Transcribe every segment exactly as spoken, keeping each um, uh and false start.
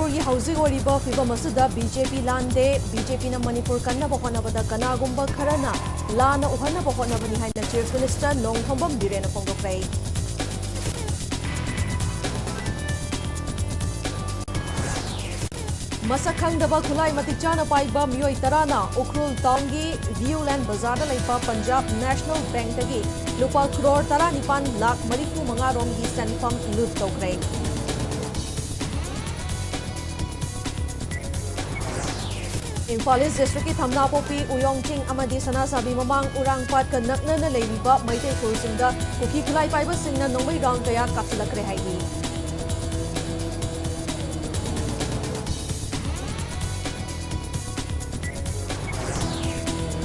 ꯃꯅꯤꯄꯨꯔꯒꯤ ꯍꯧꯖꯤꯛ ꯑꯣꯏꯔꯤꯕ ꯐꯤꯕꯝ ꯑꯁꯤꯗ ꯕꯤ ꯖꯦ ꯄꯤ ꯂꯥꯟꯗꯦ, ꯕꯤ ꯖꯦ ꯄꯤꯅ ꯃꯅꯤꯄꯨꯔ ꯀꯟꯅꯕ ꯍꯣꯠꯅꯕꯗ ꯀꯅꯥꯒꯨꯝꯕ ꯈꯔꯅ ꯂꯥꯟꯅ ꯎꯍꯟꯅꯕ ꯍꯣꯠꯅꯕꯅꯤ ꯍꯥꯏꯅ Chief Minister ꯅꯣꯡꯊꯣꯝꯕꯝ ꯕꯤꯔꯦꯟꯅ ꯐꯣꯡꯗꯣꯛꯈ꯭ꯔꯦ꯫ ꯃꯁꯛ ꯈꯪꯗꯕ ꯈꯨꯠꯂꯥꯏ ꯃꯇꯤꯛ ꯆꯥꯅ ꯄꯥꯏꯕ ꯃꯤꯑꯣꯏ ꯇꯔꯥꯅ ꯎꯈ꯭ꯔꯨꯜ ꯇꯥꯎꯟꯒꯤ ꯚꯤꯌꯨꯂꯦꯟ ꯕꯖꯥꯔꯗ ꯂꯩꯕ ꯄꯟꯖꯥꯕ ꯅꯦꯁꯅꯦꯜ ꯕꯦꯡꯛꯇꯒꯤ ꯂꯨꯄꯥ ꯀ꯭ꯔꯣꯔ ꯇꯔꯥꯅꯤꯄꯥꯟ ꯂꯥꯈ ꯃꯔꯤꯐꯨ ꯃꯉꯥ ꯔꯣꯝꯒꯤ ꯁꯦꯟꯐꯝ ꯂꯨꯠ ꯇꯧꯈ꯭ꯔꯦ꯫ ꯏꯝꯐꯥꯜ ꯏꯁ ꯗꯤꯁꯇ꯭ꯔꯤꯛꯀꯤ ꯊꯝꯅꯥꯄꯣꯛꯄꯤ, ꯎꯌꯣꯡ ꯆꯤꯡ ꯑꯃꯗꯤ ꯁꯅꯥꯁꯥꯕꯤ ꯃꯃꯥꯡ ꯎꯔꯥꯡꯄꯥꯠꯀ ꯅꯛꯅꯅ ꯂꯩꯔꯤꯕ ꯃꯩꯇꯩ ꯈꯨꯜꯁꯤꯡꯗ ꯀꯨꯀꯤ ꯈꯨꯠꯂꯥꯏ ꯄꯥꯏꯕꯁꯤꯡꯅ ꯅꯣꯡꯃꯩ ꯔꯥꯎꯟ ꯀꯌꯥ ꯀꯥꯞꯁꯤꯜꯂꯛꯈ꯭ꯔꯦ ꯍꯥꯏꯔꯤ꯫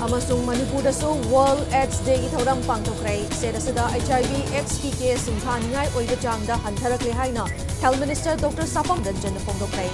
ꯑꯃꯁꯨꯡ ꯃꯅꯤꯄꯨꯔꯗꯁꯨ World AIDS Dayꯒꯤ ꯊꯧꯔꯝ ꯄꯥꯡꯊꯣꯛꯈ꯭ꯔꯦ꯫ ꯁ꯭ꯇꯦꯠ ꯑꯁꯤꯗ H I V AIDS ꯀꯤ ꯀꯦꯁꯁꯤꯡ ꯊꯥꯅꯤꯡꯉꯥꯏ ꯑꯣꯏꯕ ꯆꯥꯡꯗ ꯍꯟꯊꯔꯛꯂꯦ ꯍꯥꯏꯅ Health Minister Doctor ꯁꯥꯄꯝ ꯔꯟꯖꯟꯅ ꯐꯣꯡꯗꯣꯛꯈ꯭ꯔꯦ꯫